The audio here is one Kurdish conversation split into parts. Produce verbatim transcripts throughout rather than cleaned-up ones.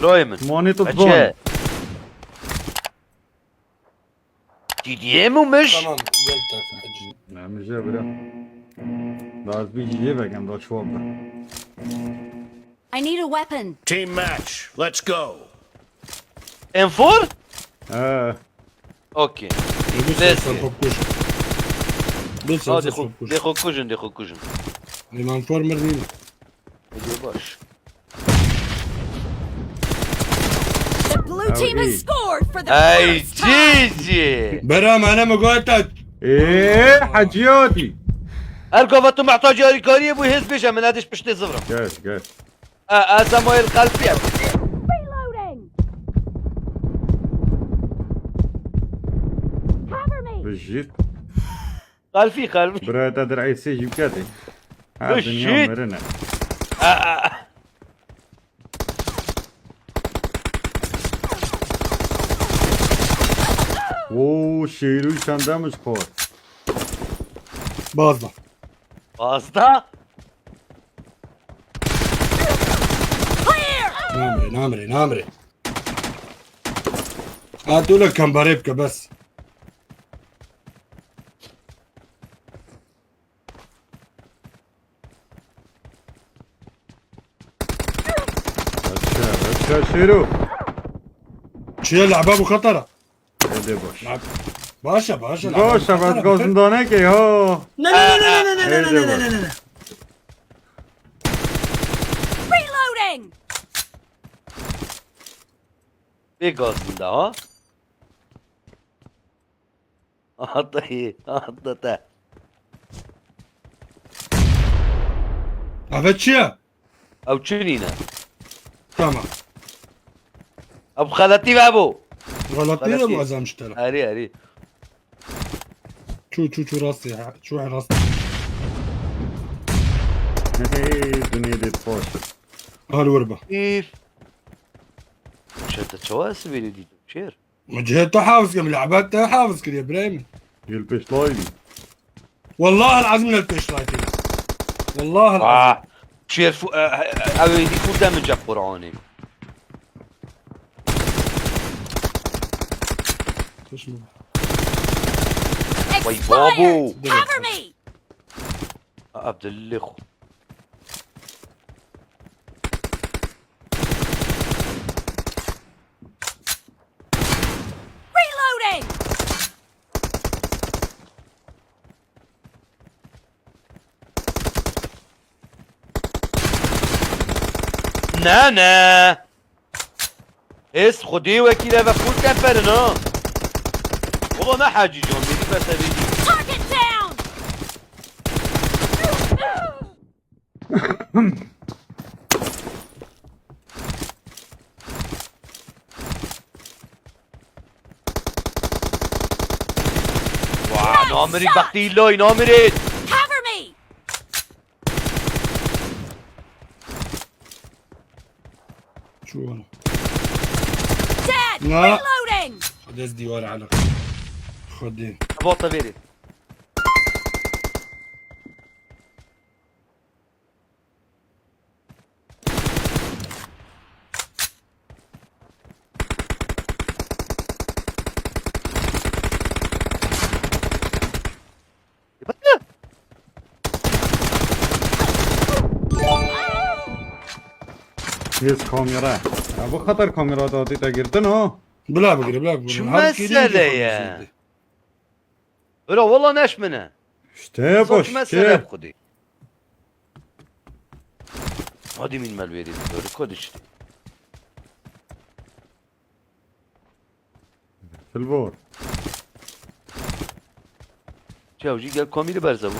Broyê min. Monê tu Eçe. Don. Didiyê mi miş? Tamam, gel tak hacı. Ne mi je bira. Lazım bir ciliye vergen da çuval da. I need a weapon. Team match, let's go. M four? He. Okey. Ê, bir Let's sen go. Kopkuş. Bir sen Ha, dê xwe, kopkuş. Dê xwe kujin, dê xwe kujin. Ê, man former nîne. Ê, dê baş. The blue team has scored for the Ay, first time. G G. Bera, mane mi goyta? Ê, haciyatî. Her gava tu mehtacî alîkariyê bû, hêz bêje, min edîş piştê zivrim. Gel, gel. A, a Samuel Kalfiye. Reloading. Cover me. Bijît. Kalfî, kalfî. Bira te dir'ê sê jî biketê. Ha, Bijît. Dinya mirine. A, a. Oo, Şêrû çende min ji xwe. Bazda. Bazda? Namre, namre, namre. Ha, tu le kambarê bike bes. Aşağı, aşağı Şêrû. Çiye laba bu xetara. Êdî baş. Baş e, baş e. Baş e, bes gazindane ke ha. Ne, ne, ne, ne, ne, ne, ne, ne, ne, ne, ne, ne, ne. Reloading. Bê gazinde ha. Hatta iyi, hatta te. Eve çi ye? Ew çi nîne? Tamam. Ew xeletî ve bû. Xeletî ve Xeletî. Bû, ez em ji te re. Erî, erî. Çû, çû, çû rastê, ha. Çû rastê. Hey, dunê dê paş. Hal wir be. Îf. Şete çawa ez vêrê dîtim, çêr? Min cihê te hafiz kir, min lehbet te hafiz kiriye, birayê min. Gel pêşlayî bî. Wallahil azim lel pêşlayî tê. Wallahil azim. Aa, çêr fu-, e, e, e, ew êdî fûr de min cep Qur'anê. Pêş min. Vay babo. Cover me. Abdullah. Reloading! Ne, ne? Ez xwedê wekî re ve fûr keferin ha. Wala ne Hacî can, bêdî bese bêdî. Target down! Wa, namirî bextî loy, namirî. Cover me! Çû wana. Dead! Na. Reloading! Xwedê ez dîwar elix. Xwedê. Bota vêrê. Yez kamera. Ya bu kadar kamera da dite girdin ha. Bila bigire, bila bigire. Çi mesele ye? Öyle valla neşmine. İşte boş mesele ki. Xwedî. Hadi min mel vereyim. Böyle kod işte. Silvor. Çaw jî gel komî li berze bû.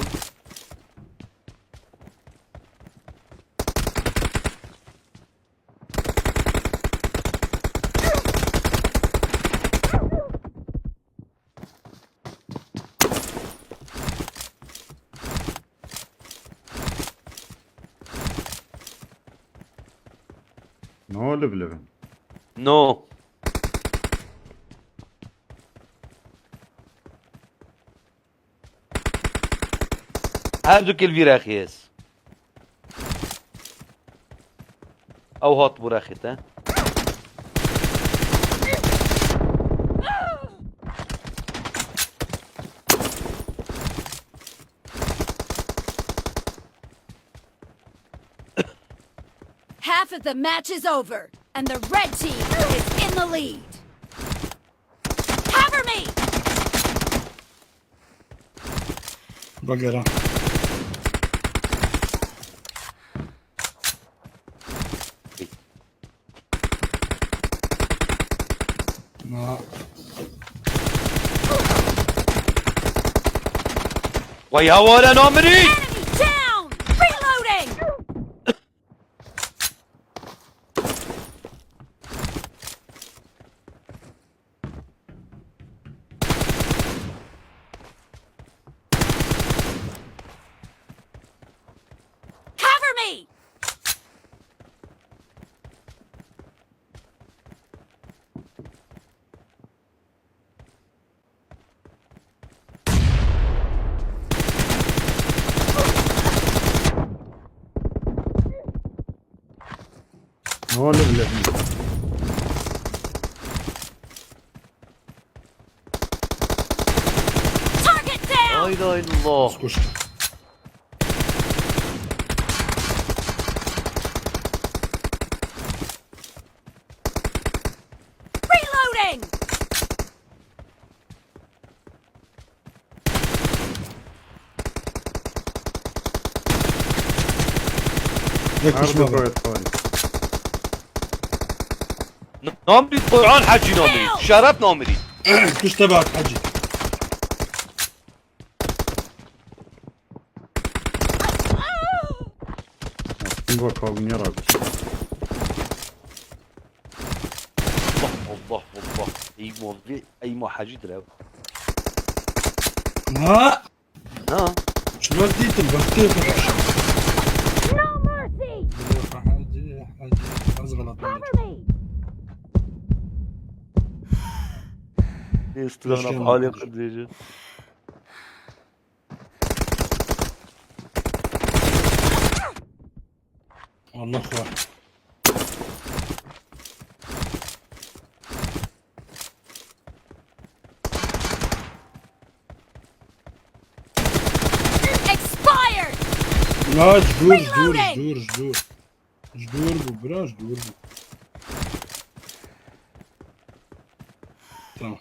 No, live, live. No. Her du kil vî rexî ez. Ew hat bû rexî te. Half of the match is over, and the red team is in the lead. Cover me! Bagera. Na. Vay hawara namiri! Enemy down! Reloading! Cover me! Oğlum lan. Target down! Haydi haydi Allah. Kuş kuş. Reloading! Tek Her kuşma bir var. Gayet kolay. Namrî Kur'an Hacî namrî. Şeref namrî. Kuş te bak Hacî. Aslında kavga yarar. Allah Allah Allah. Ey mo, ey mo Hacî dire. Ha? Ha? Şuna dîtim, bak diye konuşuyor. No mercy! Hacî, Hacî, az galat. Cover me! Hoş geldin. Estağfurullah, Ali Kadirci. Allah var. Expired! Ya, dur, dur, Reloading! Dur, dur. Dur bu, biraz dur bu. Tamam.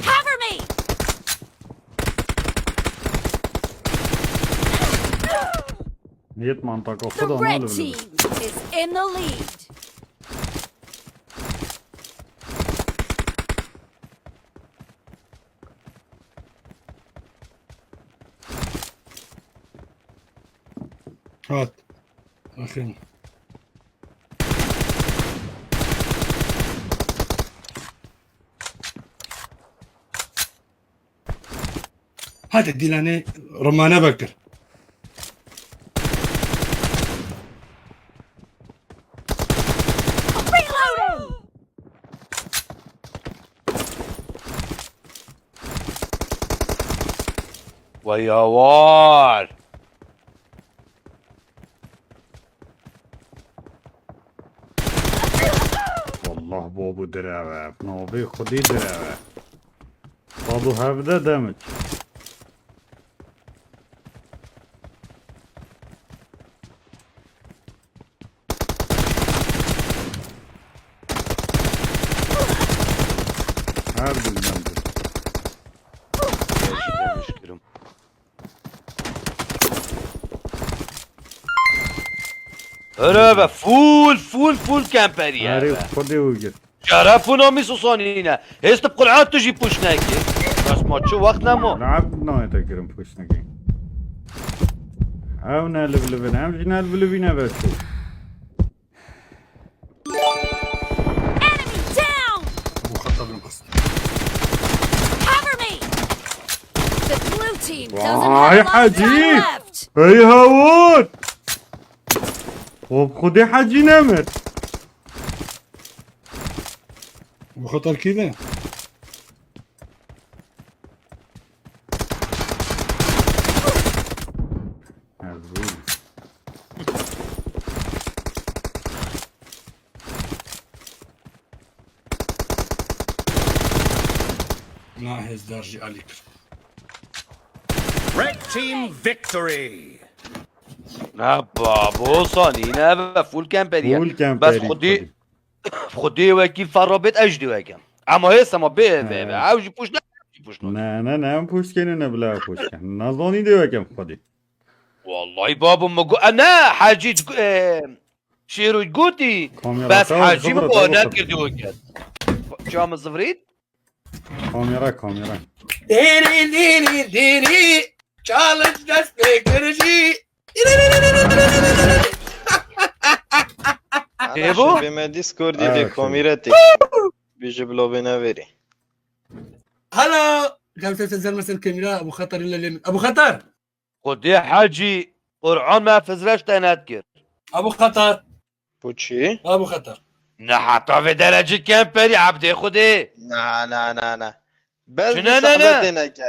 Cover me! Niyet mantık o. The red team is in the lead. Hat. Bakayım. Hadi Dilanê Romane Bekir. Reloading! Vay yawar. Wallah bo bu direw e. Navê Xwedê direw e. Sed û hevdeh damage. Her birinden bir. Eşik, eşik, eşik. Öyle be, full, full, full kemperiye. Arê be. Xwedê û gir. Şeref û namîs û sanîne. Hêst bi qul'at tu jî pûş nekî. Bes ma çi wext nema. Lab nayê te kirin pûş nekî. Ew ne livlivin, em jî ne livlivîne be çû. Enemy down! Bu xeta bin qist. Cover me! The blue team doesn't have a lot of time left. Vay Hacî! Hey Hawar! Hop, Xwedê Hacî nemir. Bu xeter kî de? Ez bûm. Na hêzdar jî alî kir. Red team victory. Ne babo sanî ne ve full kemperî ye. Full Bes kemperî. xwedî xwedî wekî ferra bêt ez jî dê wekem. Ama hês ama bê ve ve. Ha. Ew jî pûş ne ew jî pûş ne. Ne ne ne em pûşkêne ne bila pûşke. Nazanî dê wekem xwedî. Wallahî babo min got e, ne hecî e, şêrû gotî. Kamera Bes tamam, hecî kamera min bo tamam. Ne kir dê weket. Çawa min zivrît? Kamera kamera. Dêrî dêrî dêrî. Challenge dest pê kir jî. Ana Ê, bu? Şevê me Discordê Ha, vê şevê. kamîretê. Bîjî bila bê neverî. Hala. Gel sen sen sen kamera Abu Xatar ile Lemin. Abu Xatar. Xwedê hecî Qur'an me fizreş te nedkir. Abu Xatar. Bu çi? Abu Xatar. Ne heta vê derecî kemperî Ebdê Xwedê. Na na na na. Bes Çi bir ne, ne, ne? Zehmetê neke.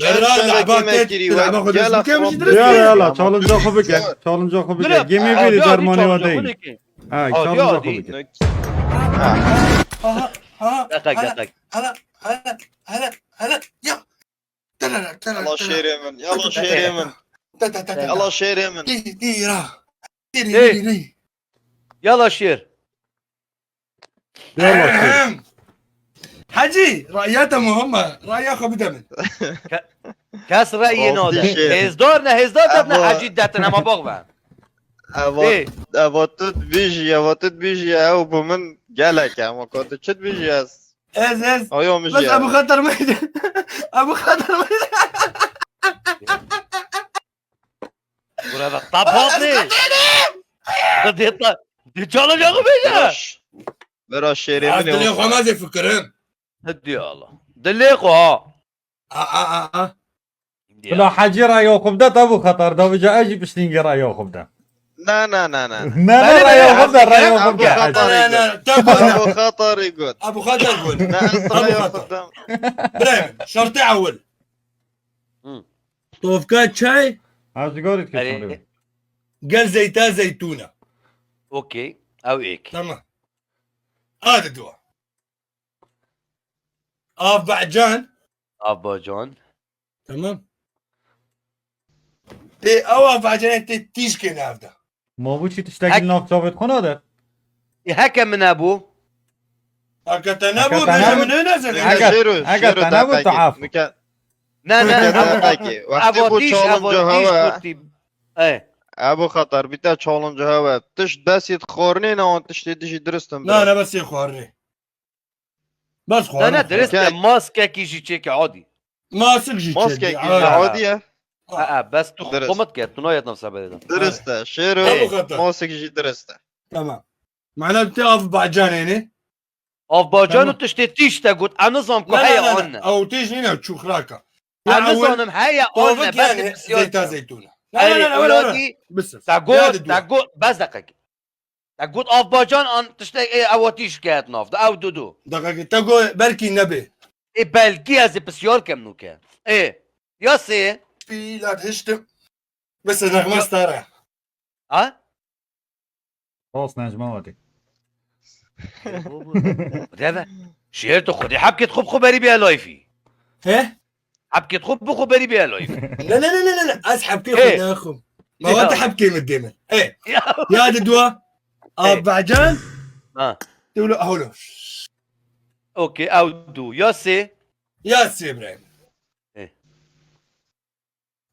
Berra, Çend lehba şevekê me ket, kirî lehba wek xwe gela dest bikem, xwe jî bike. dirist Ya bike. ya la challenge xwe bike. Challenge xwe bike. Gemê vê lê dermanê wa deyî. Ha Hadi, challenge hadi. xwe bike. Ha ha. Deqe, Ha, deqe. Hala hala hala hala ya. Tarara tarara. Yala şêrê min. Yala şêrê min. Ta ta ta ta. Yala şêrê min. Di di ra. Di Hey. di di. Yala şêr. Yala şêr. Hecî, raya te muhim e. Raya xwe bide min. Kes reyê Rastî nade. şêr. Hêzdar ne hêzdar debne Ama- hecî detine ma bax be. Eva Ê. eva tu dibîjî, eva tu dibîjî, ew bi min gelek e. Ama ka tu çi dibîjî ez? Ez ez. Ayo min Bes jî. Abu Xatar meyde. Abu Xatar meyde. Buraya bak. Tapatlı. Deta. Detalı canı beyler. Bira şêrê Ez min dilê ê. xwe me zê fikirim. Hadi ya Allah. Dilê xwe ha. A a a a. Bila hecî raya xwe bide te Abu Xatar da vêca ez jî piştîngê raya xwe bide. Na na na na. Ne ne raya xwe bide raya xwe bide. Abu Xatar. Na na na. Te got. Abu Xatarî got. Abu Xatar got. Ne ez Abu raya Xatar. xwe bidem. Birayê min, şertê ewil. Hı. Tovka çay, Ha sigarî dike Erê. şorê. Gel zeyta zeytûna. Okey. Ew êk. Tamam. Hadi dua. Av bacan. Abacan. Tamam. Tê ew av bacanê tê tîşkê navda. Ma bû çi tiştekî Hek- nav çavêt xwe nade? E, heke min nebû. Heke te nebû, Heke te bêje nebû. min ne nezir. Heke- Şêro, heke şêro te nebû, deqekê. tu af. Nika, Ne ne. nika Ev- deqekê. Wextê bû Avatiş, challenge avatiş hewe. kurtî. E. Ebu Xatar, bîte challenge hewe. Tişt besî xwarinê ne an tiştê dijî dirist in. Na ne besê xwarinê. Bes Ne ne xwarin. dirist e, Gel. Maskekî jî çêke adî. Mask jî Maskekî çêdî, jî ha. adî ye. E, e, bes tu Dirist. Xomit ke, tu nayet navsa berêdan. Dirist e. Ebu Şêro Xatar. mask jî dirist e. Tamam. Mana tu av bacanê ne? Avbacan Tamam. û tiştê tîş te got. Em nizam ku Ne, ne, heye ne, an ne. ne. Ew tîş nîne, çuxraka. Em Ya nizanim heye an Tovik ne. Bes yani pisyar zeyta ke. zeytûna. Erê, Ne ne ne ne. welatî Bisir. Te got, te got, bes deqek. Te got Avbacan an tiştek ê ewa tîş ket nav. De ew du du. Deqek te got belkî nebe. Ê belkî ez ê pisyar kem nûke. Ê. Ya sê. Pîlat hiştim. Mesela nexme stara. Ha? Rast necma watî. Deve. Şiir tu xwedî hepkêt xwe bi xwe berî bê layfî. He? Hepkêt xwe bi xwe berî bê layfî. Ne ne ne ne ne ne. Ez hepkê Ê. xwe naxim. Ma Ya. wate hepkê min dê min. Ê. Ya. Ya di dua. Avbacan. Ha. Dewlo aholo. Okey, ew du. Ya sê. Ya sê Ibrahim. Ê.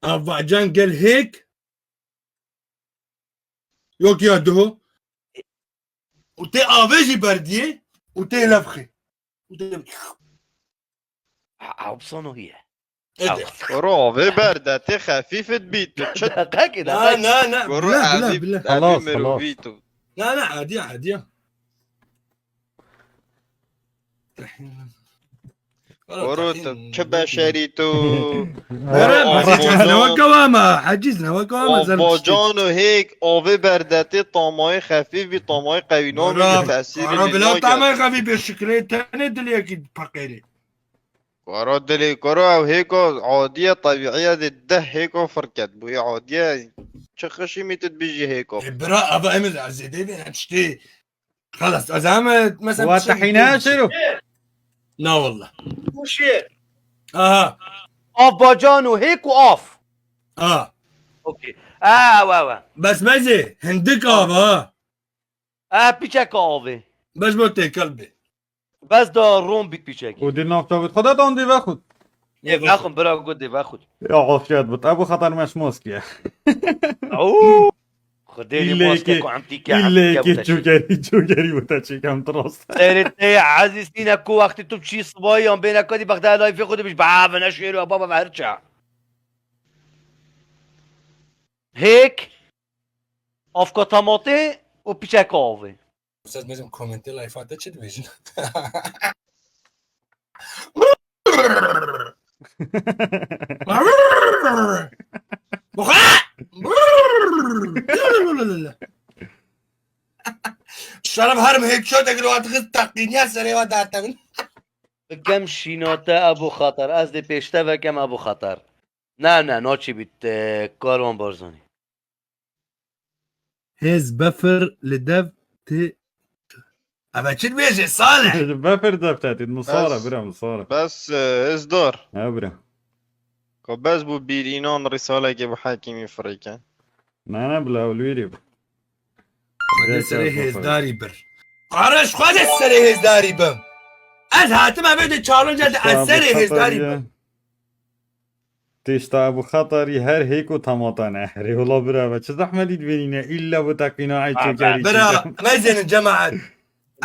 Avbacan gel hêk. Yok ya duho. Û tê avê jî berdiyê. Û tê lefxê. Û tê Ew sano hiye. Ede. Koro avê ber de tê xefîf dibî tu çi? Deqekê Na deqek. na na. Koro Bila bila evî bila. Xelas, evî mirovî tu. Na na adiya adiya. Koro tu çi beşerî tu? Koro Avbacan- ne wekewama. Haciz ne wekewama. Avbacan û hêk avê ber de tê tamayê xefîf bî tamayê qewî namî tesîrî Koro lî bila nake. Tamayê xefîf bê şikilê tenê diliyekî peqêrî. Koro dilê koro ew hêko adiye tebîiye dê deh hêko firket bûye adiye. Çi xişî mî tu dibîjî hêko. E, bira ava em zêdê bê tiştê. Xelas ez em mesela. Wa te hîne şêro. Na wallah. Bu şiir. Aha. Avbacan û hêk û av. A. Okey. Ew, ew, ew. Bes mezê hindik av ha. E, piçek avê. Bes bo têkel bê. Bes da rom bit piçekî. û di navça bit. Xweda dan dê vexwit. Ê vexwin bira got dê vexwin. Ya afiyet bit. Ebu Xatar meşmos kiye. Oo. Xwedê lê Îlle maske yekê- ku em tîke Îlle em tîke yekê biteşî. Çokerî, Çokerî bû te çêkem dirast. Serê te ezîz nîne ku wextî tu çî sibayî yan bêne kadî bexda layfê xwe dibîş bavine şêro baba ver ça. Hêk. Afka tamatê û piçek avê. Siz mezin komentê layfa te çi dibêjin? Şeref herim hêk şo degil wa dixist teqîniya serê wa datevin. Bikem şînate Ebu Xatar. Ez dê pêşte vekem Ebu Xatar. Ne, ne, naçî bît, e, Karwan Barzanî. Hêz befir li dev tê. Eve çi dibêje Salih? Befir deftetî, musara Ez- bira musara. Bes e, ez dar. Ha bira. Ka bes bû bîr înan rîsalekê bi hekîmî firîke. Ne ne bila ewlwîrî. Xwedê serê hêzdarî bir. Qariş xwedê serê hêzdarî bim. Ez hatim eve de challenge de ez serê hêzdarî bim. Tişta Ebu Xatarî her hêk û tamata ne. Rêwla bira ve çi zehmetî dibênîne. Îlla bu teqîna ay Abi, Çokerî. Bira, mezenin cemaet.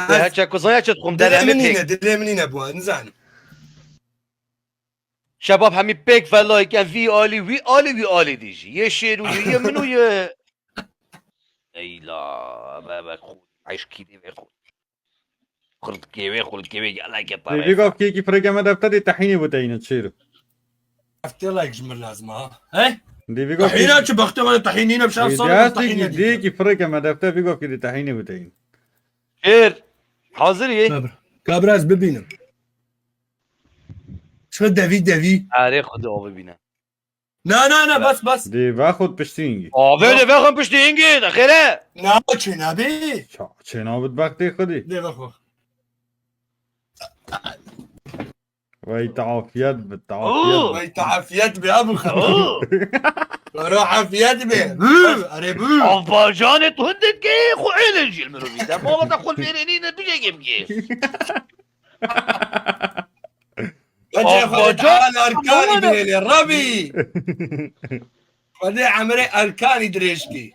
Heçe ku zaya çi dixwim derê Dilê hemî min pêk. nîne, dilê min nîne bu, nizanim. Şebab hemî pêk ve like em vî alî, wî alî, wî alî dijî. Yê şêr û yê, yê min û yê. Eyla, bebek xwe, eşkî dê vê xwe. Xurt kê wê, xurt kê wê, gelek e Dê vî gavkê ki fireke me defte dê tehînê bû teyne çêro. Heftê like ji min lazim ha. He? Dê vî gavkê Tahîna çi baxtê wala tahîn nîne, bi şer Dê sal dê tahîn dê nîne. ki fireke me defte vî gavkê dê tehînê bû teyne. Şêr. Hazir yê. Kabir. Kabir ez bibînim. Şöyle devî devî. Erê xwe de avê bîne. Na na na bas bas. Dê vexwit piştî hingî. Avê de vexwin piştî hingî, de xêre. Na çê nabê. Ça-, çênabit bextê xwedî. Dê vexwe. Wey te afiyet bi, te afiyet bi. Vay te afiyet be Abu Xatar. Karo afiyet be. Bû, are bû. Avbajanê tu hindikê xwe êlin jî li mirovî de. Mala te xwe vêrê nîne tu jê kêm kê. Xwedê Xwedê Avbajan- Teala erkanî bihêlê. Rabî. Xwedê emrê erkanî dirêj kî.